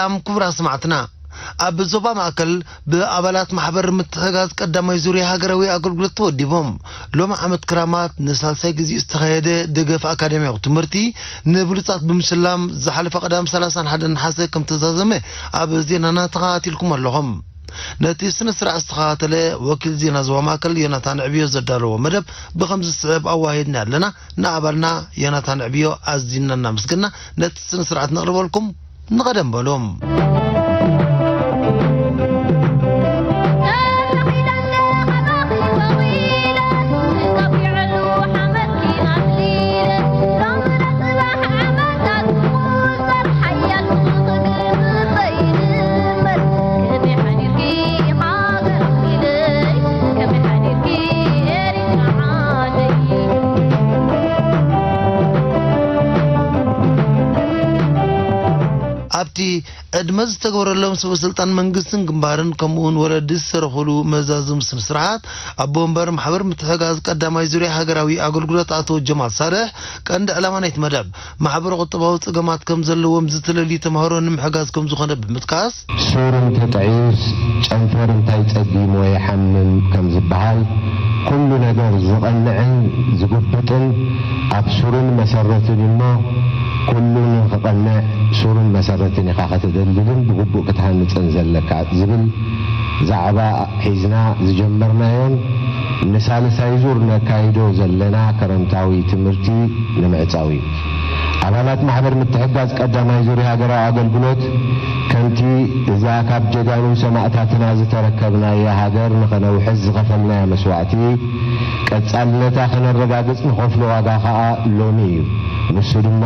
ሰላም ክቡራት ሰማዕትና። ኣብ ዞባ ማእከል ብኣባላት ማሕበር ምትሕጋዝ ቀዳማይ ዙርያ ሃገራዊ ኣገልግሎት ተወዲቦም። ሎሚ ዓመት ክራማት ንሳልሳይ ግዜኡ ዝተኻየደ ደገፍ ኣካዳሚያዊ ትምህርቲ ንብሉጻት ብምሽላም ዝሓለፈ ቀዳም ሰላሳን ሓደን ነሓሰ ከም ተዛዘመ ኣብ ዜናና ተኸታቲልኩም ኣለኹም። ነቲ ስነ ስርዓት ዝተኸታተለ ወኪል ዜና ዞባ ማእከል ዮናታን ዕብዮ ዘዳለዎ መደብ ብኸምዚ ዝስዕብ ኣዋሂድና ኣለና። ንኣባልና ዮናታን ዕብዮ ኣዚና እናመስገና ነቲ ስነ ስርዓት ነቕርበልኩም። ንቐደም በሉ። ኣብቲ ዕድመ ዝተገበረሎም ሰበ ስልጣን መንግስትን ግንባርን ከምኡውን ወለዲ ዝሰረኹሉ መዛዝም ስነ ስርዓት ኣቦ ወንበር ማሕበር ምትሕጋዝ ቀዳማይ ዙርያ ሃገራዊ ኣገልግሎት ኣቶ ጀማል ሳልሕ ቀንዲ ዕላማ ናይቲ መደብ ማሕበረ ቁጠባዊ ጸገማት ከም ዘለዎም ዝተለልዩ ተምሃሮ ንምሕጋዝ ከም ዝኾነ ብምጥቃስ፣ ሱር እንተጥዕዩስ ጨንፈር እንታይ ጸጊሞ ይሓምም ከም ዝበሃል፣ ኩሉ ነገር ዝቐንዕን ዝጉብጥን ኣብ ሱርን መሰረትን እሞ፣ ኩሉ ንኽቐንዕ ሱርን መሰረትን ኢኻ ከተደልድልን ብግቡእ ክትሃንጽን ዘለካ ዝብል ዛዕባ ሒዝና ዝጀመርናዮን ንሳልሳይ ዙር ነካይዶ ዘለና ክረምታዊ ትምህርቲ ንምዕጻው እዩ። ኣባላት ማሕበር ምትሕጋዝ ቀዳማይ ዙር ሃገራዊ ኣገልግሎት፣ ከምቲ እዛ ካብ ጀጋኑ ሰማእታትና ዝተረከብናያ ሃገር ንኸነውሕስ ዝኸፈልናዮ መስዋእቲ፣ ቀጻልነታ ከነረጋግጽ ንኸፍሎ ዋጋ ኸኣ ሎሚ እዩ። ንሱ ድማ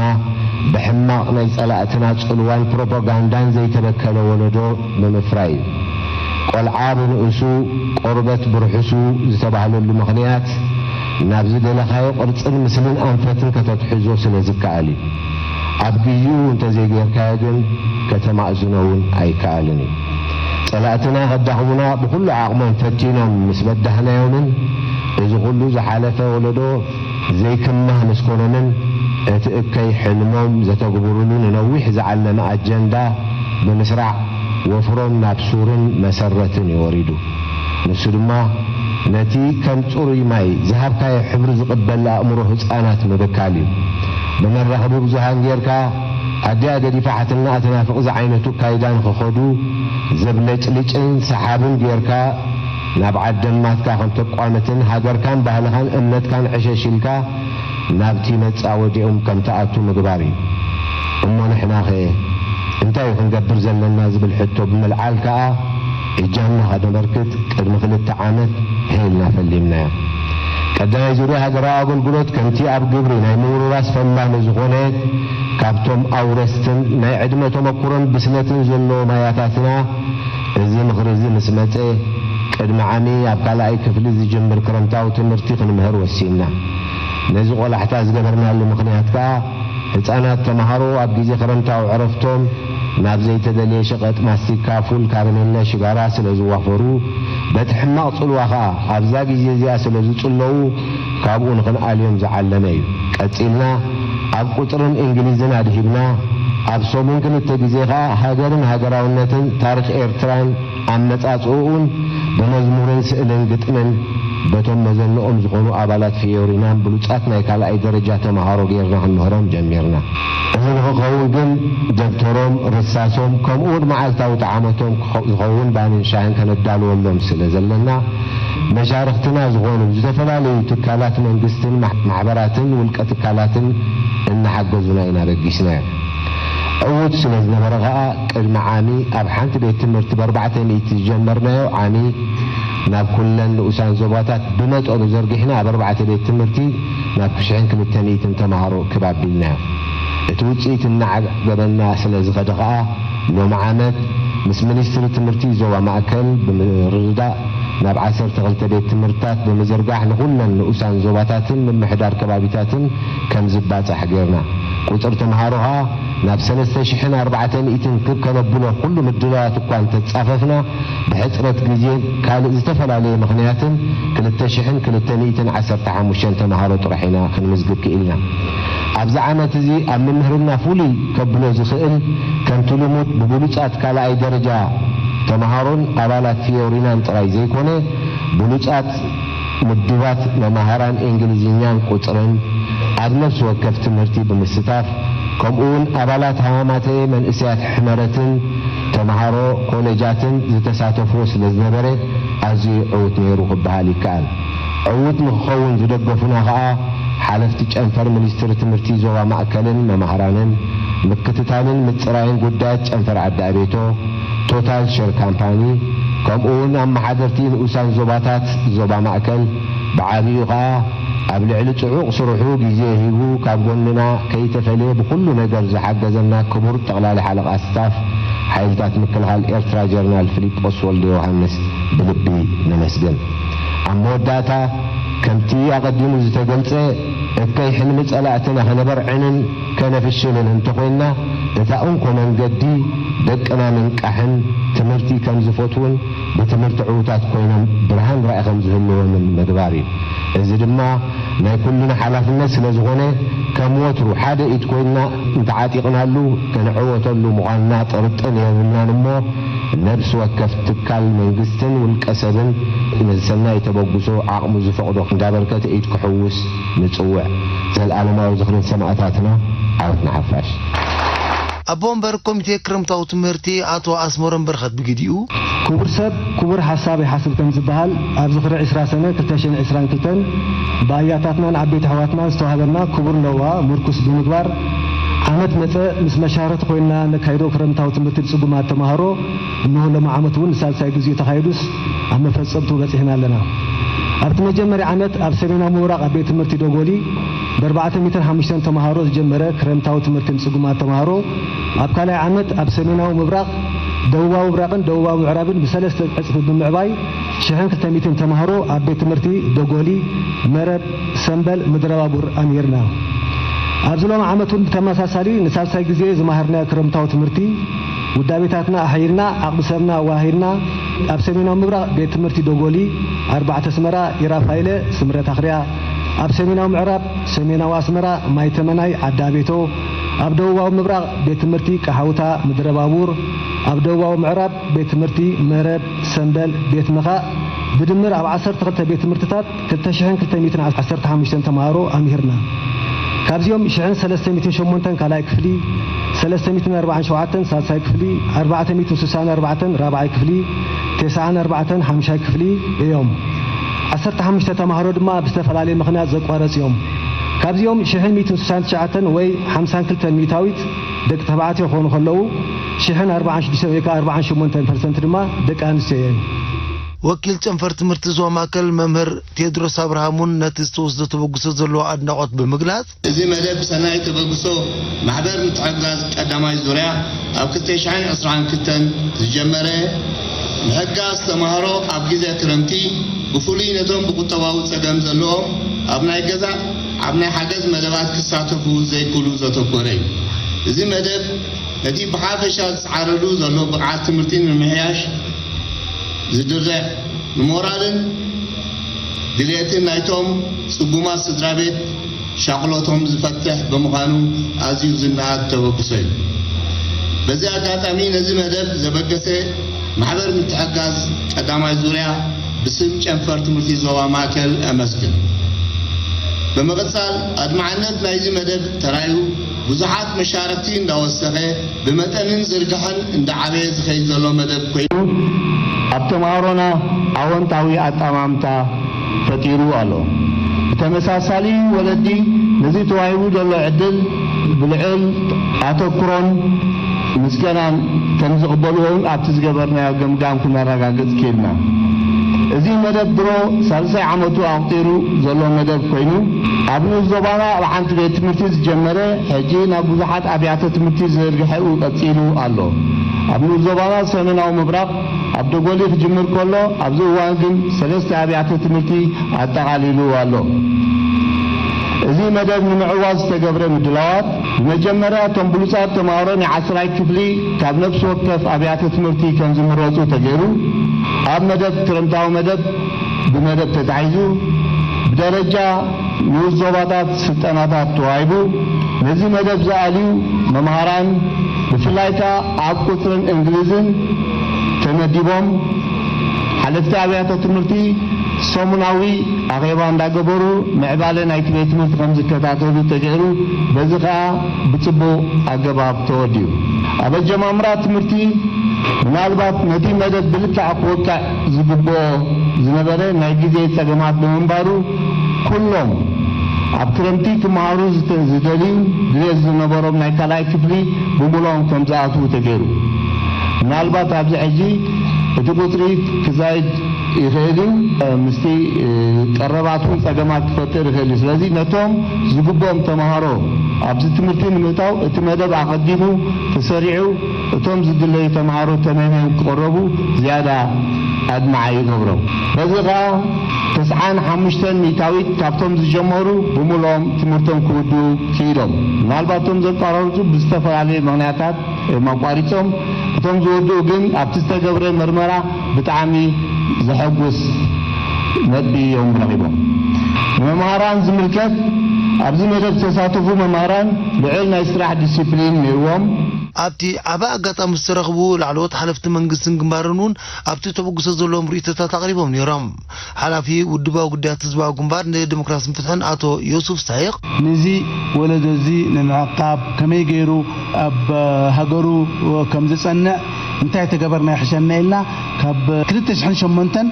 ብሕማቕ ናይ ጸላእትና ጽልዋን ፕሮፓጋንዳን ዘይተበከለ ወለዶ ብምፍራይ እዩ። ቆልዓ ብንኡሱ፣ ቆርበት ብርሑሱ ዝተባህለሉ ምኽንያት፣ ናብ ዝደለኻዮ ቅርጽን ምስልን ኣንፈትን ከተትሕዞ ስለ ዝከኣል እዩ። ኣብ ግዜኡ እንተዘይጌርካዮ ግን ከተማእዝኖ እውን ኣይከኣልን እዩ። ጸላእትና ከዳኽሙና ብኹሉ ዓቕሞም ፈቲኖም ምስ በዳህናዮምን፣ እዚ ኩሉ ዝሓለፈ ወለዶ ዘይክማህ ምስ ኮኖምን፣ እቲ እከይ ሕልሞም ዘተግብሩሉ ንነዊሕ ዝዓለመ ኣጀንዳ ብምስራዕ ወፍሮም ናብ ሱርን መሰረትን እዩ ወሪዱ። ንሱ ድማ ነቲ ከም ጽሩይ ማይ ዝሃብካዮ ሕብሪ ዝቕበል ኣእምሮ ህጻናት ምብካል እዩ። ብመራኸቢ ብዙሃን ጌርካ ኣዲኣ ገዲፋ ሓትንኣ ትናፍቕ ዝዓይነቱ ኣካይዳ ንኽኸዱ ዘብለጭልጭን ሰሓብን ጌርካ፣ ናብ ዓደማትካ ከም ተቋምትን ሃገርካን ባህልኻን እምነትካን ዕሸሽ ኢልካ ናብቲ መጻወዲኦም ከም ትኣቱ ምግባር እዩ። እሞ ንሕናኸ እንታይ እዩ ክንገብር ዘለና ዝብል ሕቶ ብምልዓል ከኣ እጃምና ከነበርክት ቅድሚ ክልተ ዓመት ሄልና ፈሊምናዮ። ቀዳማይ ዙርያ ሃገራዊ ኣገልግሎት ከምቲ ኣብ ግብሪ ናይ ምውርራስ ፈላሚ ዝኾነ፣ ካብቶም ኣውረስትን ናይ ዕድመ ተመኩሮን ብስለትን ዘለዎም ኣያታትና እዚ ምኽሪ እዚ ምስ መጸ፣ ቅድሚ ዓሚ ኣብ ካልኣይ ክፍሊ ዝጅምር ክረምታዊ ትምህርቲ ክንምህር ወሲንና። ነዚ ቆላሕታ ዝገበርናሉ ምኽንያት ከኣ፣ ህጻናት ተመሃሮ ኣብ ግዜ ክረምታዊ ዕረፍቶም ናብ ዘይተደልየ ሸቐጥ ማስቲካ፣ ፉል፣ ካረሜለ፣ ሽጋራ ስለ ዝዋፈሩ፣ በቲ ሕማቕ ጽልዋ ከኣ ኣብዛ ግዜ እዚኣ ስለ ዝጽለዉ፣ ካብኡ ንኽንኣልዮም ዝዓለመ እዩ። ቀጺልና ኣብ ቁጽርን እንግሊዝን ኣድሂብና፣ ኣብ ሰሙን ክልተ ግዜ ከኣ ሃገርን ሃገራውነትን ታሪኽ ኤርትራን ኣመጻጽእኡን ብመዝሙርን ስእልን ግጥምን በቶም መዘንኦም ዝኾኑ ኣባላት ፊዮሪናን ብሉጻት ናይ ካልኣይ ደረጃ ተመሃሮ ጌርና ክንምህሮም ጀሚርና። እዚ ንኽኸውን ግን ደብተሮም፣ ርሳሶም፣ ከምኡውን መዓልታዊ ጠዓመቶም ክኸ-፣ ዝኸውን ባንን ሻህን ከነዳልወሎም ስለ ዘለና፣ መሻርኽትና ዝኾኑ ዝተፈላለዩ ትካላት መንግስትን ማሕ-፣ ማሕበራትን ውልቀ ትካላትን እናሓገዙና ኢና በጊስናዮም። ዕዉት ስለ ዝነበረ ኸኣ፣ ቅድሚ ዓሚ ኣብ ሓንቲ ቤት ትምህርቲ ብኣርባዕተ ሚእቲ ዝጀመርናዮ ዓሚ፣ ናብ ኩለን ንኡሳን ዞባታት ብመጠኑ ዘርጊሕና፣ ኣብ ኣርባዕተ ቤት ትምህርቲ ናብ ክሽሕን ክልተ ሚእትን ተመሃሮ እክብ ኣቢልናዮ። እቲ ውጽኢት እናዓገበና ስለ ዝኸደ ኸኣ፣ ሎሚ ዓመት ምስ ሚኒስትሪ ትምህርቲ ዞባ ማእከል ብምርድዳእ፣ ናብ ዓሰርተ ክልተ ቤት ትምህርትታት ብምዝርጋሕ፣ ንኹለን ንኡሳን ዞባታትን ምምሕዳር ከባቢታትን ከም ዝባጻሕ ጌርና። ቁጽሪ ተምሃሮ ኸኣ ናብ ሰለስተ ሽሕን ኣርባዕተ ሚእትን ክብ ከነብሎ ኩሉ ምድላዋት እኳ እንተጻፈፍና፣ ብሕጽረት ግዜን ካልእ ዝተፈላለየ ምኽንያትን ክልተ ሽሕን ክልተ ሚእትን ዓሰርተ ሓሙሽተን ተምሃሮ ጥራሕ ኢና ክንምዝግብ ክኢልና። ኣብዚ ዓመት እዚ ኣብ ምምህርና ፍሉይ ከብሎ ዝኽእል፣ ከምቲ ልሙድ ብብሉጻት ካልኣይ ደረጃ ተመሃሮን ኣባላት ፊዮሪናን ጥራይ ዘይኮነ፣ ብሉጻት ምዱባት መማህራን እንግሊዝኛን ቁጽርን ኣብ ነፍሲ ወከፍ ትምህርቲ ብምስታፍ፣ ከምኡውን ኣባላት ሃማማተ መንእሰያት ሕመረትን ተመሃሮ ኮሌጃትን ዝተሳተፍዎ ስለ ዝነበረ፣ ኣዝዩ ዕዉት ነይሩ ክበሃል ይከኣል። ዕዉት ንክኸውን ዝደገፉና ከኣ፣ ሓለፍቲ ጨንፈር ሚኒስትሪ ትምህርቲ ዞባ ማእከልን መማህራንን፣ ምክትታልን ምጽራይን ጉዳያት ጨንፈር ዓዲ ኣቤቶ፣ ቶታል ሸር ካምፓኒ፣ ከምኡውን ኣመሓደርቲ ንኡሳን ዞባታት ዞባ ማእከል፣ ብዓቢኡ ከኣ ኣብ ልዕሊ ጽዑቕ ስርሑ ግዜ ሂቡ ካብ ጎንና ከይተፈልየ ብኹሉ ነገር ዝሓገዘና ክቡር ጠቕላሊ ሓለቓ ስታፍ ሓይልታት ምክልኻል ኤርትራ ጀነራል ፊሊጶስ ወልደ ዮሃንስ ብልቢ ነመስግን። ኣብ መወዳእታ፣ ከምቲ ኣቐዲሙ ዝተገልጸ፣ እከይ ሕልሚ ጸላእትና ከነበርዕንን ከነፍሽልን እንተኾይንና፣ እታ እንኮ መንገዲ ደቅና ምንቃሕን ትምህርቲ ከም ዝፈትዉን ብትምህርቲ ዕዉታት ኮይኖም ብርሃን ራኢ ከም ዝህልዎምን ምግባር እዩ። እዚ ድማ ናይ ኩልና ሓላፍነት ስለ ዝኾነ፣ ከም ወትሩ ሓደ ኢድ ኮይንና እንተዓጢቕናሉ፣ ክንዕወተሉ ምዃንና ጥርጥር የብልናን እሞ፣ ነብሲ ወከፍ ትካል መንግስትን ውልቀ ሰብን ነዚ ሰናይ ተበግሶ ዓቕሙ ዝፈቕዶ እንዳበርከተ ኢድ ክሕውስ ንጽውዕ። ዘልኣለማዊ ዝኽሪ ንሰማእታትና፣ ዓወት ንሓፋሽ። ኣቦ ወንበር ኮሚቴ ክረምታዊ ትምህርቲ ኣቶ ኣስመሮም በረኸት ብግዲኡ፣ ክቡር ሰብ ክቡር ሓሳብ ይሓስብ ከም ዝበሃል፣ ኣብዚ ክሪ ዕስራ ሰነ ክልተ ሽሕን ዕስራን ክልተን ብኣያታትናን ዓበይቲ ኣሕዋትናን ዝተዋህበና ክቡር ለዋ ምርኩስ ብምግባር፣ ዓመት መጸ ምስ መሻርኽቲ ኮይንና ነካይዶ ክረምታዊ ትምህርቲ ንጽጉማት ተማሃሮ፣ እንሆ ሎሚ ዓመት እውን ንሳልሳይ ግዜኡ ተኻይዱስ ኣብ መፈጸምትኡ በጺሕና ኣለና። ኣብቲ መጀመርያ ዓመት ኣብ ሰሜናዊ ምብራቕ ኣብ ቤት ትምህርቲ ዶጎሊ ብኣርባዕተ ሚእትን ሓሙሽተን ተማሃሮ ዝጀመረ ክረምታዊ ትምህርቲ ንጽጉማት ተማሃሮ፣ ኣብ ካልኣይ ዓመት ኣብ ሰሜናዊ ምብራቕ፣ ደቡባዊ ምብራቕን ደቡባዊ ምዕራብን ብሰለስተ ዕጽፊ ብምዕባይ፣ ሽሕን ክልተ ሚእትን ተማሃሮ ኣብ ቤት ትምህርቲ ዶጎሊ፣ መረብ፣ ሰምበል፣ ምድረባቡር ኣምሂርና። ኣብዚ ሎሚ ዓመት እውን ብተመሳሳሊ ንሳልሳይ ግዜ ዝመሃርናዮ ክረምታዊ ትምህርቲ፣ ውዳቤታትና ኣሐይልና፣ ዓቕሚ ሰብና ኣወሃሂድና፣ ኣብ ሰሜናዊ ምብራቕ ቤት ትምህርቲ ዶጎሊ፣ ኣርባዕተ ኣስመራ፣ ኢራፋይለ፣ ስምረት ኣኽርያ፣ ኣብ ሰሜናዊ ምዕራብ፣ ሰሜናዊ ኣስመራ፣ ማይ ተመናይ፣ ዓዲ ኣቤቶ፣ ኣብ ደቡባዊ ምብራቕ ቤት ትምህርቲ ቀሓውታ፣ ምድረ ባቡር፣ ኣብ ደቡባዊ ምዕራብ ቤት ትምህርቲ መረብ፣ ሰምበል፣ ቤት መኻእ፣ ብድምር ኣብ ዓሰርተ ክልተ ቤት ትምህርትታት ክልተ ሽሕን ክልተ ሚእትን ዓሰርተ ሓሙሽተን ተማሃሮ ኣምሂርና። ካብዚኦም ሽሕን ሰለስተ ሚእትን ሸሞንተን ካልኣይ ክፍሊ፣ ሰለስተ ሚእትን ኣርባዓን ሸውዓተን ሳልሳይ ክፍሊ፣ ኣርባዕተ ሚእትን ስሳን ኣርባዕተን ራብዓይ ክፍሊ፣ ተስዓን ኣርባዕተን ሓምሻይ ክፍሊ እዮም። ዓሰርተ ሓሙሽተ ተማሃሮ ድማ ብዝተፈላለየ ምኽንያት ዘቋረጹ እዮም። ካብዚኦም ሽሕን ሚእትን ስሳን ትሽዓተን ወይ ሓምሳን ክልተን ሚእታዊት ደቂ ተባዕትዮ ክኾኑ ከለዉ፣ ሽሕን ኣርባዓን ሽዱሽተን ወይ ከኣ ኣርባዓን ሸሞንተን ፐርሰንት ድማ ደቂ ኣንስትዮ እየን። ወኪል ጨንፈር ትምህርቲ ዞባ ማእከል መምህር ቴድሮስ ኣብርሃም እውን ነቲ ዝተወስደ ተበግሶ ዘለዎ ኣድናቖት ብምግላጽ፣ እዚ መደብ ብሰናይ ተበግሶ ማሕበር ምትሕግጋዝ ቀዳማይ ዙርያ ኣብ ክልተ ሽሕን ዕስራን ክልተን ዝጀመረ ምሕጋዝ ተማሃሮ ኣብ ግዜ ክረምቲ ብፍሉይ ነቶም ብቁጠባዊ ጸገም ዘለዎም ኣብ ናይ ገዛ ኣብ ናይ ሓገዝ መደባት ክሳተፉ ዘይክእሉ ዘተኮረ እዩ። እዚ መደብ ነቲ ብሓፈሻ ዝሰዓረሉ ዘሎ ብቕዓት ትምህርቲ ንምምሕያሽ ዝድርዕ፣ ንሞራልን ድሌትን ናይቶም ጽጉማት ስድራ ቤት ሻቕሎቶም ዝፈትሕ ብምዃኑ ኣዝዩ ዝነኣድ ተበግሶ እዩ። በዚ ኣጋጣሚ ነዚ መደብ ዘበገሰ ማሕበር ምትሕግጋዝ ቀዳማይ ዙርያ ብስም ጨንፈር ትምህርቲ ዞባ ማእከል ኣመስግን። ብምቕጻል ኣድማዕነት ናይዚ መደብ ተራእዩ ብዙሓት መሻርኽቲ እንዳወሰኸ ብመጠንን ዝርግሐን እንዳዓበየ ዝኸይድ ዘሎ መደብ ኮይኑ፣ ኣብ ተምሃሮና ኣወንታዊ ኣጠማምታ ፈጢሩ ኣሎ። ብተመሳሳሊ ወለዲ ነዚ ተዋሂቡ ዘሎ ዕድል ብልዑል ኣተኩሮን ምስጋናን ከም ዝቕበልዎ እውን ኣብቲ ዝገበርናዮ ገምጋም ክነረጋግጽ ክኢልና። እዚ መደብ ድሮ ሳልሳይ ዓመቱ ኣቑጺሩ ዘሎ መደብ ኮይኑ፣ ኣብ ንኡስ ዞባና ኣብ ሓንቲ ቤት ትምህርቲ ዝጀመረ፣ ሕጂ ናብ ብዙሓት ኣብያተ ትምህርቲ ዝዝርግሐኡ ቀጺሉ ኣሎ። ኣብ ንኡስ ዞባና ሰሜናዊ ምብራቕ ኣብ ደጎሊ ክጅምር ከሎ፣ ኣብዚ እዋን ግን ሰለስተ ኣብያተ ትምህርቲ ኣጠቓሊሉ ኣሎ። እዚ መደብ ንምዕዋት ዝተገብረ ምድላዋት፣ ብመጀመርያ እቶም ብሉጻት ተማሃሮ ናይ ዓስራይ ክፍሊ ካብ ነፍሲ ወከፍ ኣብያተ ትምህርቲ ከም ዝምረጹ ተገይሩ፣ ኣብ መደብ ክረምታዊ መደብ ብመደብ ተታሒዙ፣ ብደረጃ ንኡስ ዞባታት ስልጠናታት ተዋሂቡ። ነዚ መደብ ዝኣልዩ መምሃራን ብፍላይ ከኣ ኣብ ቁጽርን እንግሊዝን ተመዲቦም ሓለፍቲ ኣብያተ ትምህርቲ ሰሙናዊ ኣኼባ እንዳገበሩ ምዕባለ ናይቲ ቤት ትምህርቲ ከም ዝከታተሉ ተገይሩ። በዚ ከኣ ብጽቡቕ ኣገባብ ተወዲኡ። ኣብ ኣጀማምራ ትምህርቲ ምናልባት ነቲ መደብ ብልክዕ ክወቅዕ ዝግብኦ ዝነበረ ናይ ግዜ ጸገማት ብምንባሩ፣ ኩሎም ኣብ ክረምቲ ክመሃሩ ዝተ- ዝደልዩ ድሌት ዝነበሮም ናይ ካልኣይ ክፍሊ ብምሉኦም ከም ዝኣትዉ ተገይሩ። ምናልባት ኣብዚ ሕጂ እቲ ቁጽሪ ክዛይድ ይኽእል እዩ። ምስቲ ቀረባት እውን ጸገማት ክፈጥር ይኽእል እዩ። ስለዚ ነቶም ዝግብኦም ተምሃሮ ኣብዚ ትምህርቲ ንምእታው እቲ መደብ ኣቐዲሙ ተሰሪዑ እቶም ዝድለዩ ተምሃሮ ተመምዮም ክቕረቡ ዝያዳ ኣድማዒ ይገብሮም። በዚ ኸኣ ተስዓን ሓሙሽተን ሚእታዊት ካብቶም ዝጀመሩ ብምሉኦም ትምህርቶም ክውድኡ ክኢሎም። ምናልባት እቶም ዘቋረጹ ብዝተፈላለየ ምኽንያታት እዮም ኣቋሪጾም። እቶም ዝወድኡ ግን ኣብቲ ዝተገብረ መርመራ ብጣዕሚ ዘሐጉስ ነጥቢ እዮም ረኺቦም። ንመምሃራን ዝምልከት፣ ኣብዚ መደብ ዝተሳተፉ መምሃራን ልዑል ናይ ስራሕ ዲሲፕሊን ነይርዎም። ኣብቲ ዓቢ ኣጋጣሚ ዝተረኽቡ ላዕለዎት ሓለፍቲ መንግስትን ግንባርን እውን ኣብቲ ተበግሶ ዘለዎም ርእይቶታት ኣቕሪቦም ነይሮም። ሓላፊ ውድባዊ ጉዳያት ህዝባዊ ግንባር ንዴሞክራስን ፍትሕን ኣቶ ዮሱፍ ሳይቕ፣ ነዚ ወለዶ እዚ ንምዕቃብ ከመይ ገይሩ ኣብ ሃገሩ ከም ዝጸንዕ እንታይ ተገበርና ይሕሸና ኢልና ካብ ክልተ ሽሕን ሸሞንተን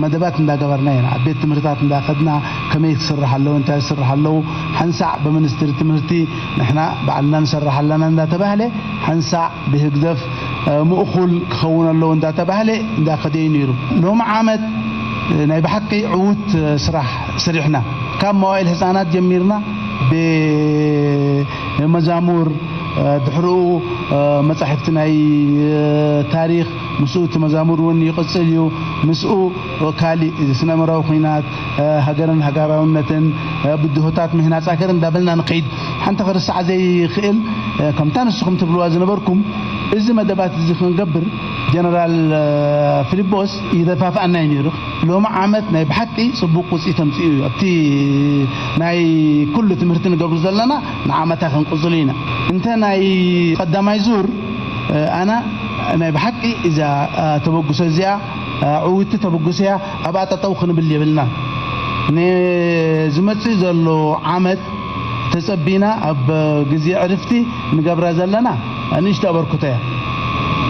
መደባት እንዳገበርና ኢና። ኣብ ቤት ትምህርትታት እንዳኸድና ከመይ ክስራሕ ኣለዎ፣ እንታይ ክስራሕ ኣለዎ፣ ሓንሳዕ ብሚኒስትሪ ትምህርቲ ንሕና ባዕልና ንሰርሕ ኣለና እንዳተባህለ፣ ሓንሳዕ ብህግደፍ ምእኹል ክኸውን ኣለዎ እንዳተባህለ እንዳኸደ እዩ ነይሩ። ሎሚ ዓመት ናይ ብሓቂ ዕዉት ስራሕ ሰሪሕና፣ ካብ መዋእል ህፃናት ጀሚርና ብመዛሙር፣ ድሕርኡ መጻሕፍቲ ናይ ታሪኽ፣ ምስኡ እቲ መዛሙር እውን ይቕጽል እዩ። ምስኡ ካሊእ ስነ ምራዊ ኹናት፣ ሃገርን ሃገራውነትን፣ ብድሆታት ምህናጽ ሃገር እንዳበልና ንኸይድ። ሓንቲ ክርስዓ ዘይኽእል፣ ከምታ ንስኹም ትብልዋ ዝነበርኩም፣ እዚ መደባት እዚ ክንገብር ጀነራል ፊሊጶስ ይደፋፍኣና እዩ ነይሩ። ሎሚ ዓመት ናይ ብሓቂ ጽቡቕ ውጽኢት ኣምጺኡ እዩ። ኣብቲ ናይ ኩሉ ትምህርቲ ንገብሩ ዘለና ንዓመታ ክንቅጽሉ ኢና። እንተ ናይ ቀዳማይ ዙር ኣና ናይ ብሓቂ እዛ ተበግሶ እዚኣ ዕውቲ ተበግሶ እያ። ኣብኣ ጠጠው ክንብል የብልና። ንዝመጽእ ዘሎ ዓመት ተጸቢና ኣብ ግዜ ዕርፍቲ ንገብራ ዘለና ንእሽቶ ኣበርክቶ እያ።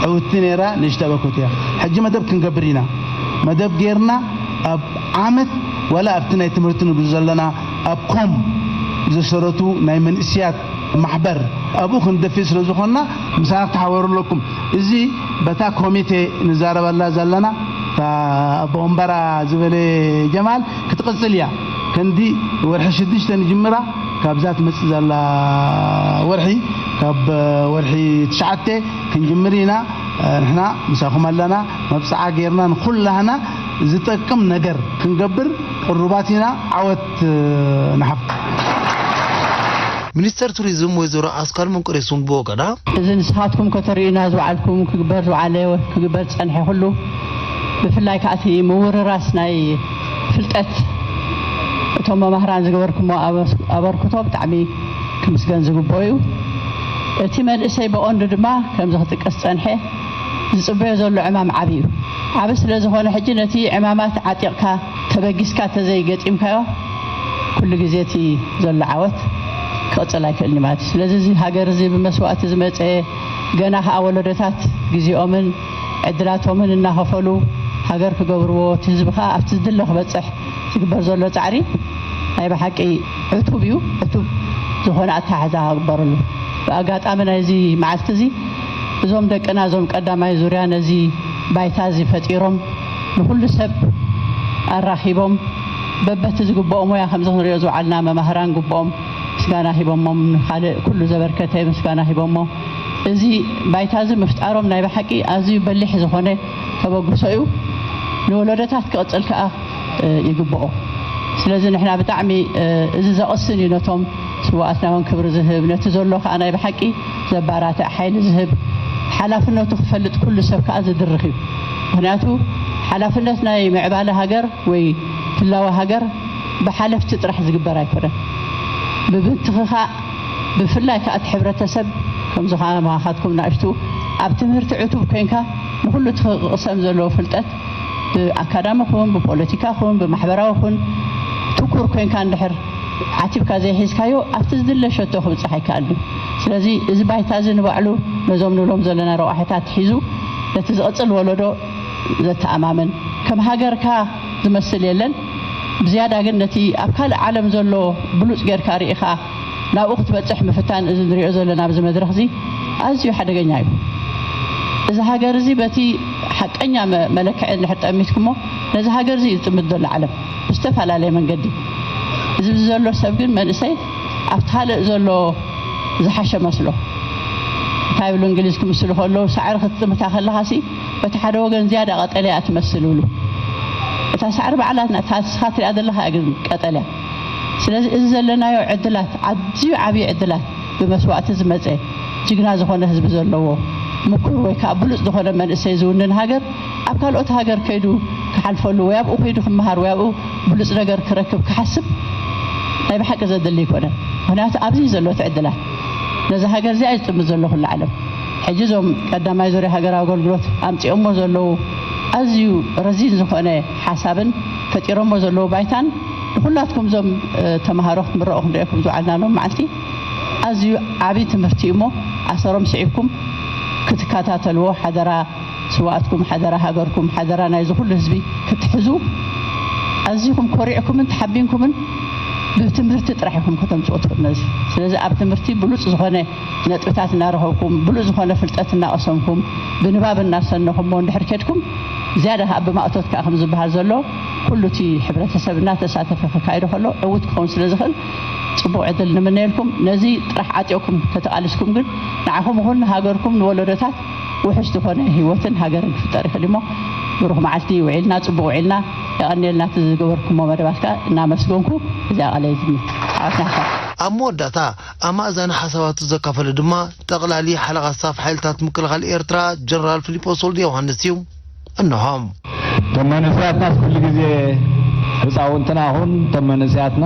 ዕውቲ ነይራ፣ ንእሽቶ ኣበርክቶ እያ። ሕጂ መደብ ክንገብር ኢና። መደብ ጌርና ኣብ ዓመት ዋላ ኣብቲ ናይ ትምህርቲ ንብሉ ዘለና ኣብ ኮም ዝሰረቱ ናይ መንእስያት ማሕበር ኣብኡ ክንደፊእ ስለ ዝኾንና ምሳና ክትሓበሩ ኣለኩም። እዚ በታ ኮሚቴ ንዛረበላ ዘለና እታ ኣቦ ወንበራ ዝበለ ጀማል ክትቕጽል እያ። ከንዲ ወርሒ ሽዱሽተ ንጅምራ፣ ካብዛ ትመጽእ ዘላ ወርሒ፣ ካብ ወርሒ ትሽዓተ ክንጅምር ኢና። ንሕና ምሳኹም ኣለና። መብጽዓ ጌርና ንኹላህና ዝጠቅም ነገር ክንገብር ቅሩባት ኢና። ዓወት ንሓፍ። ሚኒስተር ቱሪዝም ወይዘሮ ኣስካል መንቆሬሱን ብወገና፣ እዚ ንስኻትኩም ከተርእዩና ዝወዓልኩም ክግበር ዝወዓለ ክግበር ዝጸንሐ ኩሉ፣ ብፍላይ ከኣ እቲ ምውርራስ ናይ ፍልጠት እቶም መማህራን ዝገበርኩሞ ኣበ- ኣበርክቶ ብጣዕሚ ክምስገን ዝግብኦ እዩ። እቲ መንእሰይ ብቐንዱ ድማ ከምዚ ክጥቀስ ዝጸንሐ ዝጽበዮ ዘሎ ዕማም ዓቢ እዩ። ዓቢ ስለ ዝኾነ ሕጂ ነቲ ዕማማት ዓጢቕካ ተበጊስካ ተዘይገጢምካዮ ኩሉ ግዜ እቲ ዘሎ ዓወት ክቕጽል ኣይክእልን እዩ ማለት እዩ። ስለዚ እዚ ሃገር እዚ ብመስዋእቲ ዝመጸ ገና ከኣ ወለዶታት ግዜኦምን ዕድላቶምን እናኸፈሉ ሃገር ክገብርዎ፣ እቲ ህዝቢ ከኣ ኣብቲ ዝድለ ክበጽሕ ዝግበር ዘሎ ጻዕሪ ናይ ብሓቂ ዕቱብ እዩ። ዕቱብ ዝኾነ ኣተሓሕዛ ክግበረሉ። ብኣጋጣሚ ናይዚ መዓልቲ እዚ እዞም ደቅና እዞም ቀዳማይ ዙርያ ነዚ ባይታ እዚ ፈጢሮም ንኹሉ ሰብ ኣራኺቦም በበቲ ዝግብኦ ሞያ ከምዚ ክንሪኦ ዝወዓልና መማህራን ግብኦም ምስጋና ሂቦሞም፣ ንኻልእ ኩሉ ዘበርከተ ምስጋና ሂቦሞ። እዚ ባይታ እዚ ምፍጣሮም ናይ ብሓቂ ኣዝዩ በሊሕ ዝኾነ ተበግሶ እዩ። ንወለዶታት ክቕጽል ከኣ ይግብኦ። ስለዚ ንሕና ብጣዕሚ እዚ ዘቕስን እዩ፣ ነቶም ስውኣትና እውን ክብሪ ዝህብ፣ ነቲ ዘሎ ከኣ ናይ ብሓቂ ዘባራትዕ ሓይሊ ዝህብ፣ ሓላፍነቱ ክፈልጥ ኩሉ ሰብ ከኣ ዝድርኽ እዩ። ምኽንያቱ ሓላፍነት ናይ ምዕባለ ሃገር ወይ ህላወ ሃገር ብሓለፍቲ ጥራሕ ዝግበር ኣይኮነን። ብብንትኽኻ፣ ብፍላይ ከኣ እቲ ሕብረተሰብ፣ ከምዚ ከማኻትኩም ናእሽቱ ኣብ ትምህርቲ ዕቱብ ኮይንካ፣ ንኹሉ እቲ ክቕሰም ዘለዎ ፍልጠት ብኣካዳሚ ኹን፣ ብፖለቲካ ኹን፣ ብማሕበራዊ ኹን ትኩር ኮይንካ እንድሕር ዓቲብካ ዘይሒዝካዮ፣ ኣብቲ ዝድለ ሸቶ ክብጽሕ ኣይከኣልን እዩ። ስለዚ እዚ ባይታ እዚ ንባዕሉ ነዞም ንብሎም ዘለና ረቋሒታት ሒዙ፣ ነቲ ዝቕጽል ወለዶ ዘተኣማምን፣ ከም ሃገርካ ዝመስል የለን። ብዝያዳ ግን ነቲ ኣብ ካልእ ዓለም ዘሎ ብሉጽ ጌርካ ርኢኻ ናብኡ ክትበጽሕ ምፍታን፣ እዚ ንሪኦ ዘለና ኣብዚ መድረኽ እዚ ኣዝዩ ሓደገኛ እዩ። እዚ ሃገር እዚ በቲ ሓቀኛ መ-፣ መለክዒ እንድሕር ጠሚትኩሞ፣ ነዚ ሃገር እዚ እዩ ዝጥምት ዘሎ ዓለም ብዝተፈላለየ መንገዲ። እዚ ዘሎ ሰብ ግን መንእሰይ ኣብቲ ካልእ ዘሎ ዝሓሸ መስሎ። እንታይ ይብሉ እንግሊዝ ክምስሉ ከለዉ፣ ሳዕሪ ክትጥምታ ከለኻሲ በቲ ሓደ ወገን ዝያዳ ቀጠልያ እያ ትመስል ይብሉ። እታ ሳዕሪ ባዕላ እታ ንስኻ ትሪኣ ዘለኻ እያ ግን ቀጠልያ። ስለዚ እዚ ዘለናዮ ዕድላት፣ ኣዝዩ ዓብዪ ዕድላት፣ ብመስዋእቲ ዝመጸ ጅግና ዝኾነ ህዝቢ ዘለዎ፣ ምኩር ወይ ከዓ ብሉጽ ዝኾነ መንእሰይ ዝውንን ሃገር፣ ኣብ ካልኦት ሃገር ከይዱ ክሓልፈሉ ወይ ኣብኡ ከይዱ ክመሃር ወይ ኣብኡ ብሉጽ ነገር ክረክብ ክሓስብ ናይ ብሓቂ ዘድሊ ኣይኮነን። ምኽንያቱ ኣብዚ እዩ ዘሎ እቲ ዕድላት። ነዚ ሃገር እዚኣ እዩ ዝጥምት ዘሎ ኩሉ ዓለም። ሕጂ እዞም ቀዳማይ ዙርያ ሃገራዊ ኣገልግሎት ኣምጺኦሞ ዘለዉ ኣዝዩ ረዚን ዝኾነ ሓሳብን ፈጢሮሞ ዘለዉ ባይታን ንኹላትኩም እዞም፣ እ፣ ተምሃሮ ክትምረቑ ክንሪኦኩም ዝወዓልናሎም መዓልቲ ኣዝዩ ዓብዪ ትምህርቲ እዩ እሞ፣ ኣሰሮም ስዒብኩም ክትከታተልዎ ሓደራ። ስውኣትኩም ሓደራ፣ ሃገርኩም ሓደራ፣ ናይዚ ኩሉ ህዝቢ ክትሕዙ ኣዚኹም ኮሪዕኩምን ተሓቢንኩምን ብትምህርቲ ጥራሕ ኢኹም ከተምጽኦ ትኽእሉ ነዚ። ስለዚ ኣብ ትምህርቲ ብሉጽ ዝኾነ ነጥብታት እናረኸብኩም፣ ብሉጽ ዝኾነ ፍልጠት እናቐሰምኩም፣ ብንባብ እናሰነኹሞ እንድሕር ኬድኩም፣ ዝያዳ ከኣ ብማእቶት ከኣ ከም ዝበሃል ዘሎ፣ ኩሉ እቲ ሕብረተሰብ እናተሳተፈ ከካይዶ ከሎ ዕዉት ክኸውን ስለ ዝኽእል፣ ጽቡቕ ዕድል ንምነየልኩም። ነዚ ጥራሕ ዓጢቕኩም ተተቓሊስኩም ግን ንዓኹም ይኹን ንሃገርኩም ንወለዶታት ውሑስ ዝኾነ ህይወትን ሃገርን ክፍጠር ይኽእል እሞ፣ ብሩኽ መዓልቲ ውዒልና፣ ጽቡቕ ውዒልና። የቐንየልና እቲ ዝገበርኩሞ መደባት ከኣ እናመስገንኩ እዚኣ ቃለይ ዝሚ ዓወትና ይኹን። ኣብ መወዳእታ ኣብ ማእዛኒ ሓሳባቱ ዘካፈለ ድማ ጠቕላሊ ሓለቓ ስታፍ ሓይልታት ምክልኻል ኤርትራ ጀነራል ፊሊጶስ ወልደ ዮሃንስ እዩ። እንሆም። እቶም መንእሰያትናስ ኩሉ ግዜ ህፃውንትና ኹን እቶም መንእሰያትና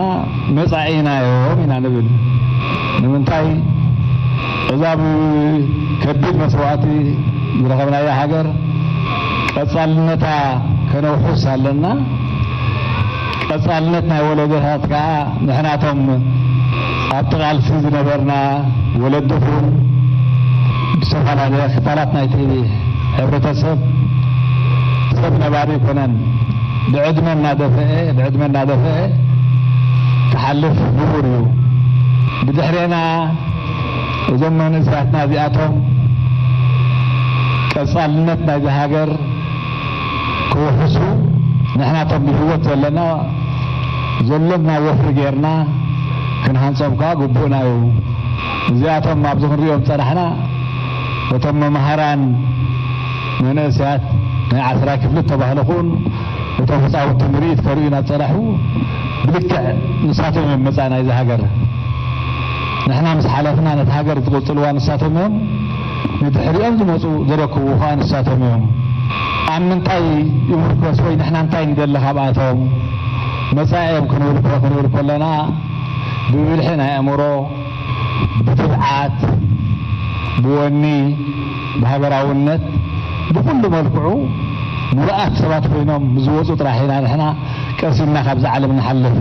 መፃኢና እዮም ኢና ንብል። ንምንታይ? እዛ ብከቢድ መስዋእቲ ዝረኸብናያ ሃገር ቀፃልነታ ከነውሕስ ኣለና። ቀፃልነት ናይ ወለዶታት ከዓ ንሕናቶም ኣብቲ ቃልሲ ዝነበርና ወለዲ ኹን ብዝተፈላለየ ክፋላት ናይቲ ሕብረተሰብ ሰብ ነባሪ ኣይኮነን። ብዕድመ እናደፍአ፣ ብዕድመ እናደፍአ ክሓልፍ ንቡር እዩ። ብድሕሬና እዞም መንእሰያትና እዚኣቶም ቀፃልነት ናይዚ ሃገር ክውሕሱ ንሕናቶም ብህይወት ዘለና ዘሎና ወፍሪ ጌርና ክንሃንጾም ከኣ ግቡእና እዩ። እዚኣቶም ኣብዚ ክንሪኦም ጸናሕና፣ እቶም መምሃራን መንእሰያት ናይ ዓስራይ ክፍሊ ተባህለ ኹን እቶም ህጻውንቲ ምርኢት ከርእዩ ናብ ጸናሑ ብልክዕ ንሳቶም እዮም መጻኢ ናይዚ ሃገር። ንሕና ምስ ሓለፍና ነቲ ሃገር ዝቕጽልዋ ንሳቶም እዮም። ንድሕሪኦም ዝመጹ ዘረክቡ ኸኣ ንሳቶም እዮም። ኣብ ምንታይ ይምርኮስ ወይ ንሕና እንታይ ንደሊ ካብኣቶም? መጻኢኦም ክንብል እኮ፣ ክንብል ከለና ብብልሒ ናይ ኣእምሮ፣ ብትብዓት፣ ብወኒ፣ ብሃገራውነት፣ ብኹሉ መልክዑ ምሉኣት ሰባት ኮይኖም ዝወጹ ጥራሕ ኢና ንሕና ቀሲምና ካብዛ ዓለም ንሓልፍ።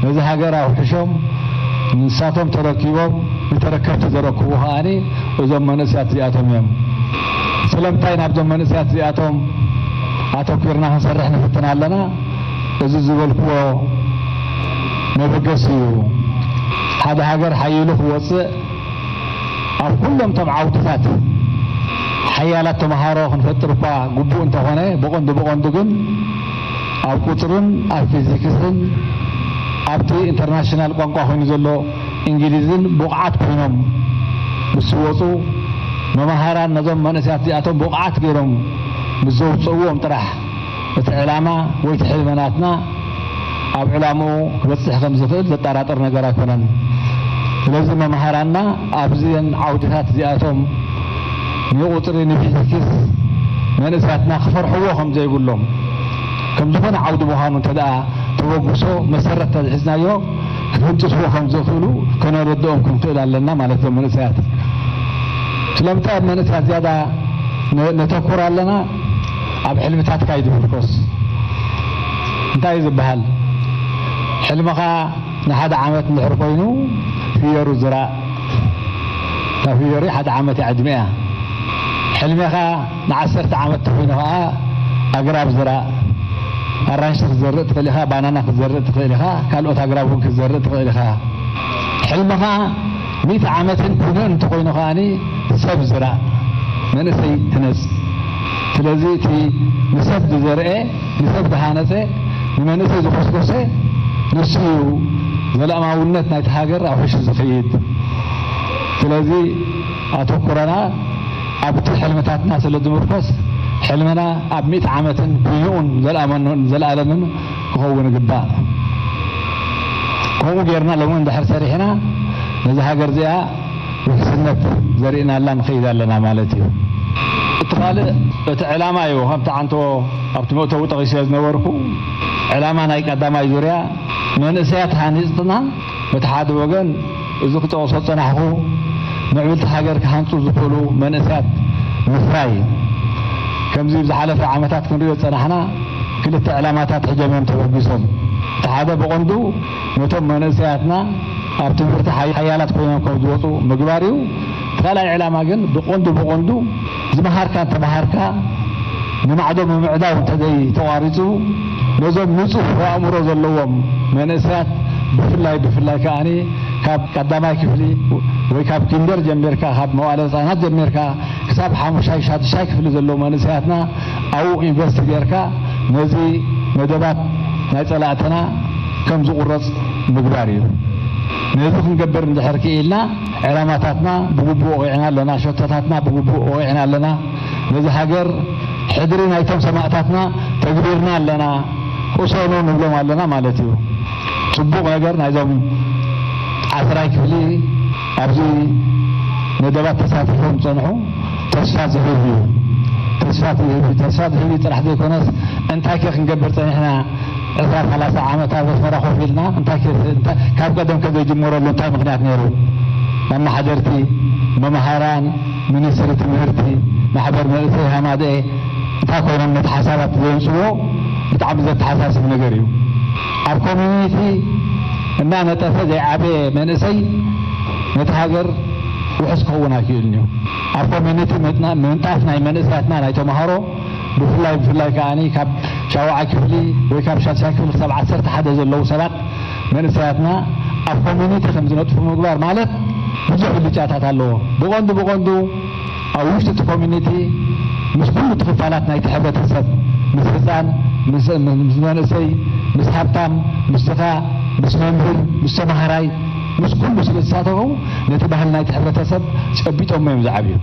ነዚ ሃገር ኣውሕሾም ንሳቶም ተረኪቦም ንተረከብቲ ዘረክቡ ከኣኒ እዞም መንእሰያት እዚኣቶም እዮም። ስለምንታይ ናብዞም መንእሰያት እዚኣቶም ኣተኲርና ክንሰርሕ ንፍትን ኣለና? እዚ ዝበልክዎ መበገሲ እዩ። ሓደ ሃገር ሓይሉ ክወጽእ ኣብ ኩሎም እቶም ዓውድታት ሓያላት ተምሃሮ ክንፈጥር እኳ ግቡእ እንተኾነ፣ ብቐንዱ ብቐንዱ ግን ኣብ ቁጽርን ኣብ ፊዚክስን ኣብቲ ኢንተርናሽናል ቋንቋ ኮይኑ ዘሎ እንግሊዝን ብቑዓት ኮይኖም ምስ ዝወጹ፣ መማህራን ነዞም መንእሰያት እዚኣቶም ብቑዓት ገይሮም ምስ ዘውጽእዎም ጥራሕ እቲ ዕላማ ወይ እቲ ሕልሚ ናትና ኣብ ዕላምኡ ክበጽሕ ከም ዝኽእል ዘጠራጥር ነገር ኣይኮነን። ስለዚ መምሃራንና ኣብዚአን ዓውድታት እዚኣቶም ንቁጽሪ ንፊዚክስ መንእሰያትና ክፈርሕዎ ከም ዘይብሎም፣ ከም ዝኾነ ዓውዲ ምዃኑ እንተ ደኣ ተበግሶ መሰረት ተዝሒዝናዮ ክህንጥስዎ ከም ዝኽእሉ ከነረድኦም ክንክእል ኣለና ማለት እዮም። መንእሰያት ስለምንታይ ኣብ መንእሰያት ዝያዳ ነ- ነተኩር ኣለና? ኣብ ሕልምታትካ እዩ ዝምርኮስ። እንታይ እዩ ዝበሃል? ሕልምኻ ንሓደ ዓመት እንድሕር ኮይኑ ፍየሩ ዝራእ። እታ ፍየሩ ሓደ ዓመት እያ ዕድሚኣ። ሕልሜኻ ንዓሰርተ ዓመት ተኾይኑ ኸዓ ኣግራብ ዝራእ። ኣራንሺ ክትዘርእ ትኽእል ኢኻ፣ ባናና ክትዘርእ ትኽእል ኢኻ፣ ካልኦት ኣግራብ እውን ክትዘርእ ትኽእል ኢኻ። ሕልምኻ ሚእቲ ዓመትን ኩነን እንተኾይኑ ከኣኒ ሰብ ዝራእ፣ መንእሰይ ህነጽ። ስለዚ እቲ ንሰብ ዝዘርአ፣ ንሰብ ዝሃነጸ፣ ንመንእሰይ ዝኾስኮሰ ንሱ እዩ ዘላማውነት ናይቲ ሃገር ኣውሒሹ ዝኽይድ። ስለዚ ኣተኩሮና ኣብቲ ሕልምታትና ስለ ዝምርኮስ ሕልምና ኣብ ሚእቲ ዓመትን ብንኡን ዘልኣመኖን ዘልኣለምን ክኸውን ይግባእ። ከምኡ ጌርና ሎሚ እንድሕር ሰሪሕና ነዚ ሃገር እዚኣ ውሕስነት ዘርእናላ ንኸይድ ኣለና ማለት እዩ። እቲ ካልእ እቲ ዕላማ እዩ። ከምቲ ዓንቶ ኣብቲ መእተዊ ጠቒሰዮ ዝነበርኩ ዕላማ ናይ ቀዳማይ ዙርያ መንእሰያት ሃኒፅና በቲ ሓደ ወገን እዚ ክጠቕሶ ዝጸናሕኩ ምዕብልቲ ሃገር ክሃንጹ ዝኽእሉ መንእሰያት ምፍራይ። ከምዚ ዝሓለፈ ዓመታት ክንሪኦ ዝጸናሕና ክልተ ዕላማታት ሕጀም እዮም ተበጊሶም። እቲ ሓደ ብቐንዱ ነቶም መንእሰያትና ኣብ ትምህርቲ ሓይ- ሓያላት ኮይኖም ከም ዝወፁ ምግባር እዩ። እቲ ካልኣይ ዕላማ ግን ብቐንዱ ብቐንዱ ዝመሃርካ እንተመሃርካ ንማዕዶ ምምዕዳው እንተዘይተቋሪፁ ነዞም ንፁህ ኣእምሮ ዘለዎም መንእሰያት ብፍላይ ብፍላይ ከኣኒ ካብ ቀዳማይ ክፍሊ ወይ ካብ ኪንደር ጀሚርካ ካብ መዋእለ ህፃናት ጀሚርካ ክሳብ ሓሙሻይ ሻዱሻይ ክፍሊ ዘለዉ መንእሰያትና ኣብኡ ኢንቨስት ጌርካ ነዚ መደባት ናይ ጸላእትና ከም ዝቑረጽ ምግባር እዩ። ነዚ ክንገብር እንድሕር ክኢልና ዕላማታትና ብግቡእ ወቒዕና ኣለና፣ ሸቶታትና ብግቡእ ወቒዕና ኣለና። ነዚ ሃገር ሕድሪ ናይቶም ሰማእታትና ተግቢርና ኣለና፣ ቁሰኑ ንብሎም ኣለና ማለት እዩ። ጽቡቕ ነገር ናይዞም ዓስራይ ክፍሊ ኣብዚ መደባት ተሳቲፎም ዝጸንሑ ተስፋ ዝህብ እዩ። ተስፋ ዝህብ እዩ። ተስፋ ዝህብ እዩ ጥራሕ ዘይኮነስ እንታይ ከ ክንገብር ጸኒሕና ዕስራ ሰላሳ ዓመት ኣብ ኣስመራ ኮፍ ኢልና እንታይ ከ- እንታይ- ካብ ቀደም ከ ዘይጅመረሉ እንታይ ምኽንያት ነይሩ? ኣመሓደርቲ፣ መምሃራን፣ ሚኒስትሪ ትምህርቲ፣ ማሕበር መንእሰይ ሃማደኤ እንታይ ኮይኖም ነቲ ሓሳባት ዘምፅዎ ብጣዕሚ ዘተሓሳስብ ነገር እዩ። ኣብ ኮሚኒቲ እናነጠፈ ዘይዓበየ መንእሰይ ነቲ ሃገር ውሕስ ክኸውን ኣይክእልን እዩ። ኣብ ኮሚኒቲ ምጥና- ምንጣፍ ናይ መንእሰያትና ናይ ተምሃሮ ብፍላይ ብፍላይ ከኣ ካብ ሻውዓይ ክፍሊ ወይ ካብ ሻድሻይ ክፍሊ ክሳብ ዓሰርተ ሓደ ዘለዉ ሰባት መንእሰያትና ኣብ ኮሚኒቲ ከም ዝነጥፉ ምግባር ማለት ብዙሕ ብልጫታት ኣለዎ። ብቐንዱ ብቐንዱ ኣብ ውሽጢ እቲ ኮሚኒቲ ምስ ኩሉ እቲ ክፋላት ናይቲ ሕብረተሰብ፣ ምስ ህፃን፣ ምስ ምስ መንእሰይ፣ ምስ ሃብታም፣ ምስ ድኻ፣ ምስ መምህር፣ ምስ ተምሃራይ፣ ምስ ኩሉ ስለ ዝሳተፉ ነቲ ባህሊ ናይቲ ሕብረተሰብ ጨቢጦሞ እዮም ዝዓብዩ።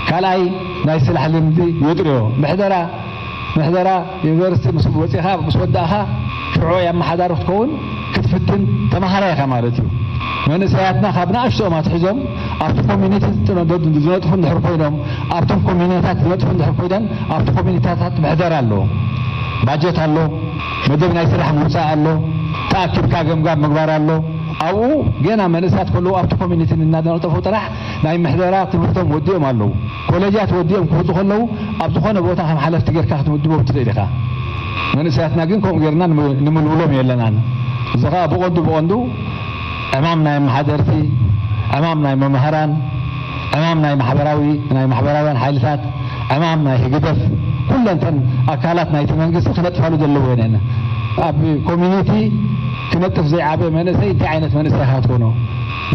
ካልኣይ ናይ ስራሕ ልምዲ የጥርዮ። ምሕደራ ምሕደራ ዩኒቨርሲቲ ምስ ወፂኻ ምስ ወዳእኻ ሽዑ ኣመሓዳሪ ክትከውን ክትፍትን ተምሃራይ ኢኻ ማለት እዩ። መንእሰያትና ካብ ንኣሽቶኦም ኣትሒዞም ኣብቲ ኮሚኒቲ ዝነደዱ- ዝነጥፉ እንድሕር ኮይኖም ኣብቶም ኮሚኒታት ዝነጥፉ እንድሕር ኮይኖም ኣብቲ ኮሚኒታታት ምሕደራ ኣሎ፣ ባጀት ኣሎ፣ መደብ ናይ ስራሕ ምውፃእ ኣሎ፣ ተኣኪብካ ገምጋም ምግባር ኣሎ። ኣብኡ ገና መንእሰያት ከለዉ ኣብቲ ኮሚኒቲ እናነጠፉ ጥራሕ ናይ ምሕደራ ትምህርቶም ወዲኦም ኣለዉ። ኮለጃት ወዲኦም ክወፁ ከለዉ ኣብ ዝኾነ ቦታ ከም ሓለፍቲ ጌርካ ክትምድቦም ትኽእል ኢኻ። መንእሰያትና ግን ከምኡ ጌርና ንመ- ንምልምሎም የለናን። እዚ ኸኣ ብቐንዱ ብቐንዱ ዕማም ናይ ኣመሓደርቲ፣ ዕማም ናይ መማህራን፣ ዕማም ናይ ማሕበራዊ ናይ ማሕበራውያን ሓይልታት፣ ዕማም ናይ ህግደፍ ኩለንተን ኣካላት ናይቲ መንግስቲ ክነጥፋሉ ዘለዎ እየን። ኣብ ኮሚኒቲ ክነጥፍ ዘይዓበየ መንእሰይ እንታይ ዓይነት መንእሰይ ኢኻ ትኾኖ?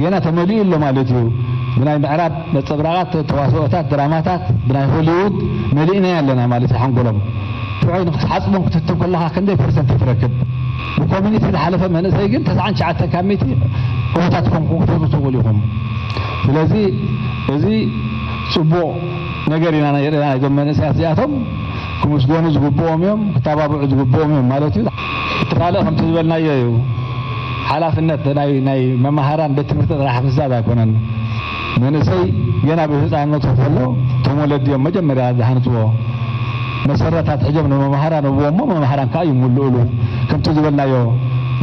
ገና ተመሊኡ ኣሎ ማለት እዩ። ብናይ ምዕራብ ነጸብራቓት፣ ተዋስኦታት፣ ድራማታት፣ ብናይ ሆሊውድ መሊእናዮ ኣለና ማለት እዩ ሓንጎሎም። ትዑይ ንክትሓጽቦም ክትፍትን ከለኻ ክንደይ ፐርሰንት ትረክብ? ብኮሚኒቲ ዝሓለፈ መንእሰይ ግን ተስዓን ትሽዓተን ካብ ሚእቲ ዑቡታት ኮንኩም ክትወፁ ትኽእሉ ኢኹም። ስለዚ እዚ ጽቡቕ ነገር ኢና ንርኢ። ናይዞም መንእሰያት እዚኣቶም ክምስገኑ ዝግብኦም እዮም፣ ክተባብዑ ዝግብኦም እዮም ማለት እዩ። እቲ ካልእ ከምቲ ዝበልናዮ እዩ። ሓላፍነት ናይ ናይ መማህራን ቤት ትምህርቲ ጥራሕ ምዝዛዝ ኣይኮነን። መንእሰይ ገና ብህፃንነቱ ከሎ እቶም ወለዲ እዮም መጀመርያ ዝሃንፅዎ። መሰረታት ሕጆም ንመምሃራን እብዎ እሞ መምሃራን ከዓ ይምልእሉ። ከምቲ ዝበልናዮ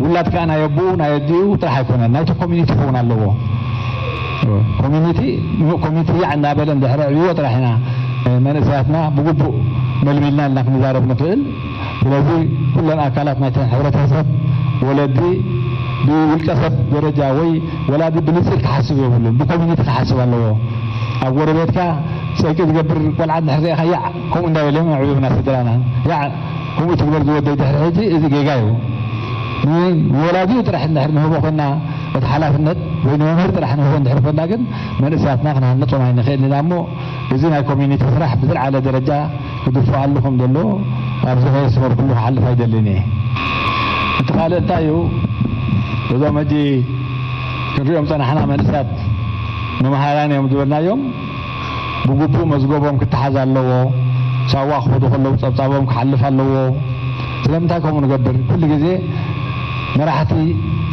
ውላድ ከዓ ናይ ኣቦኡ ናይ ኣዲኡ ጥራሕ ኣይኮነን፣ ናይቲ ኮሚኒቲ ክኸውን ኣለዎ። ኮሚኒቲ ኮሚኒቲ ያዕ እናበለ እንድሕር ኣዕብዎ ጥራሕ ኢና መንእሰያትና ብግቡእ መልሚልና ኢልና ክንዛረብ ንኽእል። ስለዚ ኩለን ኣካላት ናይቲ ሕብረተሰብ፣ ወለዲ ብውልቀ ሰብ ደረጃ ወይ ወላዲ ብንፅል ክሓስብ የብሉን፣ ብኮሚኒቲ ክሓስብ ኣለዎ። ኣብ ጎረቤትካ ፀይቂ ዝገብር ቆልዓ እንድሕር ሪኢኻ ያዕ ከምኡ እንዳበለ የዕብዮምና ስድራና። ያዕ ከምኡ ትግበር ዝወደይ ድሕሪ ሕጂ እዚ ጌጋ እዩ። ንወላዲኡ ጥራሕ እንድሕር ንህቦ ኮይና እቲ ሓላፍነት ወይ ንመምህር ጥራሕ ንህቦ እንድሕር ኮይና ግን መንእሰያትና ክንሃንጾም ኣይንኽእልን ኢና እሞ እዚ ናይ ኮሚኒቲ ስራሕ ብዝለዓለ ደረጃ ክድፍኣሉ ከም ዘሎ ኣብዚ ከየስመርኩሉ ክሓልፍ ኣይደልን እየ። እቲ ካልእ እንታይ እዩ? እዞም ሕጂ ክንሪኦም ጸናሕና መንእሰያት መምሃራን እዮም ዝበልናዮም ብግቡእ መዝገቦም ክተሓዝ ኣለዎ። ሳዋ ክኸዱ ከለዉ ጸብጻቦም ክሓልፍ ኣለዎ። ስለምንታይ ከምኡ ንገብር? ኩሉ ግዜ መራሕቲ፣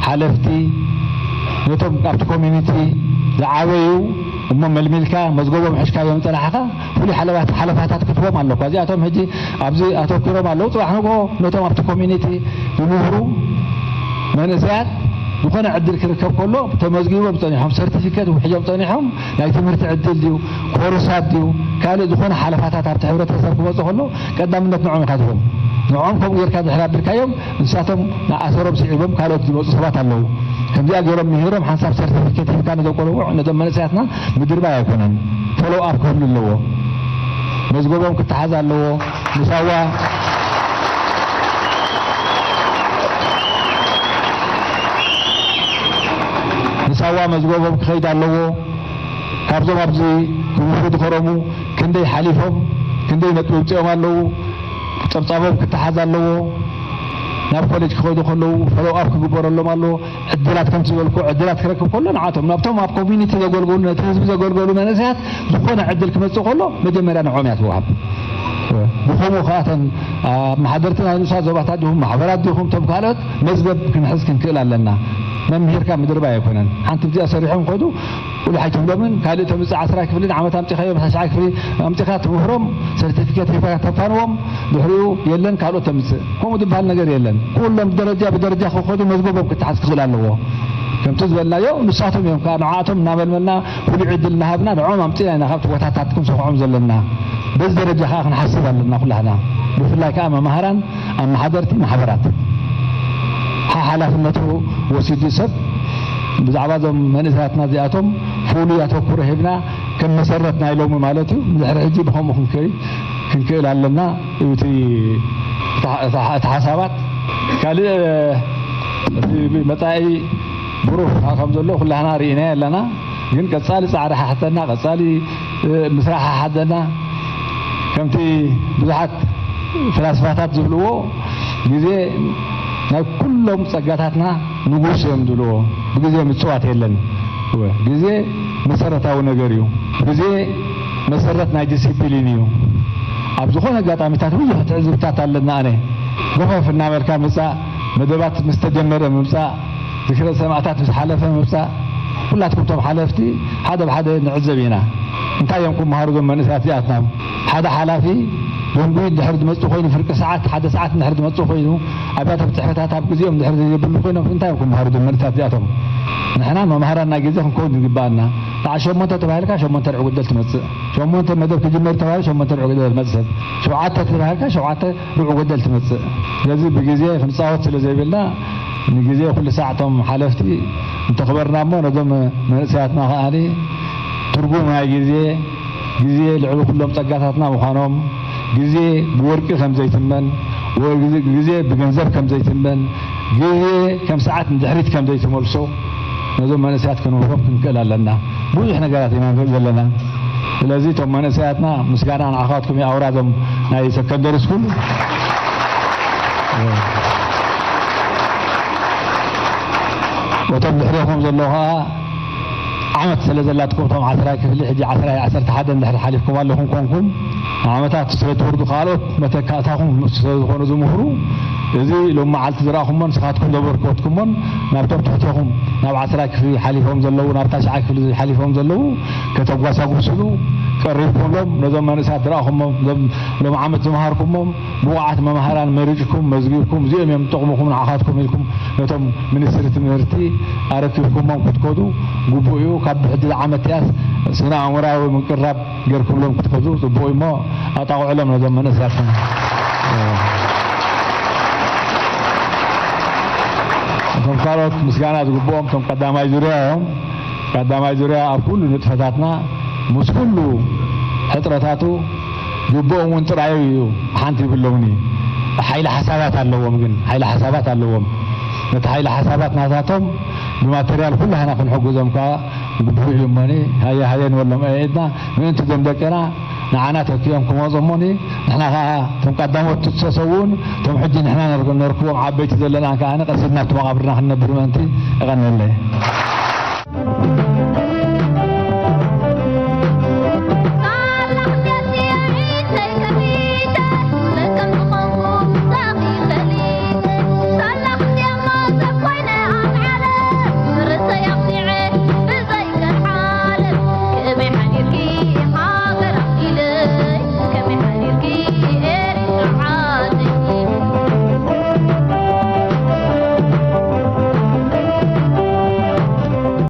ሓለፍቲ ነቶም ኣብቲ ኮሚኒቲ ዝዓበዩ እሞ መልሚልካ መዝገቦም ሒዝካዮም ጸናሕካ ፍሉይ ሓለፋት-፣ ሓለፋታት ክትቦም ኣለኳ። እዚኣቶም ሕጂ ኣብዚ ኣተኲሮም ኣለዉ። ጽባሕ ንግሆ ነቶም ኣብቲ ኮሚኒቲ ዝምህሩ መንእሰያት ዝኾነ ዕድል ክርከብ ከሎ ተመዝጊቦም ጸኒሖም፣ ሰርቲፊኬት ውሒዞም ጸኒሖም፣ ናይ ትምህርቲ ዕድል ድዩ፣ ኮርሳት ድዩ፣ ካልእ ዝኾነ ሓለፋታት ኣብቲ ሕብረተሰብ ክመጽእ ከሎ ቀዳምነት ንዖም ኢኻ ትህቦም። ንዖም ከምኡ ጌርካ ድሕሪ ኣቢልካዮም ንሳቶም ንኣሰሮም ስዒቦም ካልኦት ዝመጹ ሰባት ኣለዉ። ከምዚኣ ገይሮም ምሂሮም ሓንሳብ ሰርቲፊኬት ሂብካ ነዞም ቆልዑ፣ ነዞም መንእሰያትና ምድርባይ ኣይኮነን። ፎሎው ኣፕ ክህሉ ኣለዎ። መዝገቦም ክተሓዝ ኣለዎ። ንሳዋ ንሳዋ መዝገቦም ክኸይድ ኣለዎ። ካብዞም ኣብዚ ክምህሩ ዝኸረሙ ክንደይ ሓሊፎም፣ ክንደይ ነጥቢ ኣውጺኦም ኣለዉ፣ ጸብጻቦም ክተሓዝ ኣለዎ። ናብ ኮሌጅ ክኸዱ ከለዉ ፎሎው ኣፕ ክግበረሎም ኣለዎ። ዕድላት ከምቲ ዝበልኩ ዕድላት ክረክብ ከሎ ንዓቶም ናብቶም ኣብ ኮሚኒቲ ዘገልገሉ ነቲ ህዝቢ ዘገልገሉ መንእሰያት ዝኾነ ዕድል ክመጽእ ከሎ መጀመርያ ንዖም እያ ትወሃብ። ብኸምኡ ከኣ እተን ኣመሓደርቲ ናይ ንኡሳት ዞባታት ዲኹም ማሕበራት ዲኹም እቶም ካልኦት መዝገብ ክንሕዝ ክንክእል ኣለና። መምሂርካ ምድርባይ ኣይኮነን። ሓንቲ ብዚኣ ሰሪሖም ከዱ ቁሉሕ ኣይትብሎምን። ካልእ ተምጽእ ዓስራ ክፍሊ ንዓመት ኣምጺኻዮም ታሽዓ ክፍሊ ኣምጺኻ ትምህሮም ሰርቲፊኬት ሂብካ ተፋንዎም ድሕሪኡ የለን ካልኦት ተምጽእ። ከምኡ ዝበሃል ነገር የለን። ኩሎም ደረጃ ብደረጃ ክኸዱ መዝገቦም ክተሓዝ ክኽእል ኣለዎ። ከምቲ ዝበልናዮ ንሳቶም እዮም ከዓ ንዓኣቶም እናመልመልና ፍሉይ ዕድል እናሃብና ንዕኦም ኣምፂእና ኢና ካብቲ ቦታታት ክንሰኽዖም ዘለና። በዚ ደረጃ ከዓ ክንሓስብ ኣለና ኩላህና። ብፍላይ ከዓ መማህራን፣ ኣመሓደርቲ ማሕበራት። ሓ-፣ ሓላፍነቱ ወሲዱ ሰብ ብዛዕባ እዞም መንእሰያትና እዚኣቶም ፍሉይ ኣተኩሮ ሂብና ከም መሰረት ናይ ሎሚ ማለት እዩ። ድሕሪ ሕጂ ብኸምኡ ክንከይድ ክንክእል ኣለና። እቲ፣ እቲ፣ እቲ፣ እቲ ሓሳባት ካልእ እቲ መጻኢ ብሩህ ከም ዘሎ ኩላህና ርኢናዮ ኣለና። ግን ቀጻሊ ጻዕሪ ሓሕተና፣ ቀጻሊ፣ እ፣ ምስራሕ ሓሓዘና። ከምቲ ብዙሓት ፈላስፋታት ዝብልዎ ግዜ ናይ ኩሎም ጸጋታትና ንጉስ እዮም ዝብልዎ። ብግዜ ምጽዋት የለን። እወ፣ ግዜ መሰረታዊ ነገር እዩ። ግዜ መሰረት ናይ ዲሲፕሊን እዩ። ኣብ ዝኾነ ኣጋጣሚታት ብዙሕ ትዕዝብታት ኣለና። ኣነ ገፈፍ እናበልካ ምጻእ፣ መደባት ምስ ተጀመረ ምምጻእ፣ ዝክረ ሰማእታት ምስ ሓለፈ ምምጻእ፣ ኩላትኩም እቶም ሓለፍቲ ሓደ ብሓደ ንዕዘብ ኢና። እንታይ እዮም ክመሃሩ እዞም መንእሰያት እዚኣትና? ሓደ ሓላፊ ደንጉዩ እንድሕር ዝመጽእ ኮይኑ፣ ፍርቂ ሰዓት፣ ሓደ ሰዓት እንድሕር ዝመጽእ ኮይኑ፣ ኣብያተ ጽሕፈታት ኣብ ግዜኦም እንድሕር ዘይብሉ ኮይኖም፣ እንታይ እዮም ክመሃሩ እዞም መንእሰያት እዚኣቶም? ንሕና መምሃራን ናይ ግዜ ክንከውን ዝግባኣና። ሰዓት ሸሞንተ ተባሂልካ ሸሞንተ ርብዒ ጉደል ትመጽእ። ሸሞንተ መደብ ክጅመር ተባሂሉ ሸሞንተ ርብዒ ጉደል ዝመጽእ ሰብ። ሸውዓተ ተባሂልካ ሸውዓተ ርብዒ ጉደል ትመጽእ። ስለዚ ብግዜ ክንጻወት ስለ ዘይብልና፣ ንግዜ ኩሉ ሳዕ እቶም ሓለፍቲ እንተኽበርና እሞ፣ ነዞም መንእሰያትና ከኣኒ ትርጉም ናይ ግዜ፣ ግዜ ልዕሊ ኩሎም ጸጋታትና ምዃኖም፣ ግዜ ብወርቂ ከም ዘይትመን፣ ወ-፣ ግዜ፣ ግዜ ብገንዘብ ከም ዘይትመን፣ ግዜ ከም ሰዓት ንድሕሪት ከም ዘይትመልሶ፣ ነዞም መንእሰያት ክንምህሮም ክንክእል ኣለና። ብዙሕ ነገራት ኢና ንርኢ ዘለና። ስለዚ እቶም መንእሰያትና ምስጋና ንዓኻትኩም እዩ፣ ኣውራ እዞም ናይ ሰከንደሪ ስኩል። እቶም ድሕሬኹም ዘለዉ ኸዓ ዓመት ስለ ዘላትኩም፣ እቶም ዓስራይ ክፍሊ ሕጂ ዓስራይ ዓሰርተ ሓደ እንድሕር ሓሊፍኩም ኣለኹም ኮንኩም፣ ዓመታት ስለ ትወርዱ ካልኦት መተካእታኹም ስለ ዝኾኑ ዝምህሩ፣ እዚ ሎም መዓልቲ ዝረኣኹሞን ንስኻትኩም ዘበርከትኩሞን ናብቶም ትሕቴኹም ናብ ዓስራይ ክፍሊ ሓሊፎም ዘለዉ፣ ናብ ታሽዓይ ክፍሊ ሓሊፎም ዘለዉ ከተጓሳጉስሉ፣ ቀሪብኩምሎም፣ ነዞም መንእሰያት ዝረኣኹሞም፣ ሎም ዓመት ዝመሃርኩሞም ብቑዓት መምሃራን መሪጽኩም መዝጊብኩም፣ እዚኦም እዮም ዝጠቕሙኹም ንዓኻትኩም ኢልኩም ነቶም ሚኒስትሪ ትምህርቲ ኣረኪብኩሞም ክትከዱ ግቡእ እዩ። ካብ ብሕጂ ዓመት ያስ ስነ ኣእምራዊ ምቅራብ ገርኩሎም ክትከዱ ጽቡቕ እዩሞ ኣጣቕዕሎም ነዞም መንእሰያትኩም። እቶም ካልኦት ምስጋና ዝግብኦም እቶም ቀዳማይ ዙርያ እዮም። ቀዳማይ ዙርያ ኣብ ኩሉ ንጥፈታትና ምስ ኩሉ ሕጽረታቱ ግብኦም እውን ጥራዩ እዩ። ሓንቲ ይብሎምኒ ሓይሊ ሓሳባት ኣለዎም፣ ግን ሓይሊ ሓሳባት ኣለዎም። ነቲ ሓይሊ ሓሳባት ናታቶም ብማተርያል ኩላህና ክንሕግዞም ከኣ ግቡእ እዩ እሞኒ ሃየ ሃየ ንበሎም ኣየድና ምእንቲ ዘም ደቅና ንዓና ተኪኦም ክመጹ እሞኒ ንሕና ከኣ እቶም ቀዳሞት ትሰሰውን እቶም ሕጂ ንሕና ነርክቦም ዓበይቲ ዘለና ከኣ ቀሲድና ኣብቲ መቓብርና ክንነብር ምእንቲ እቐነለይ።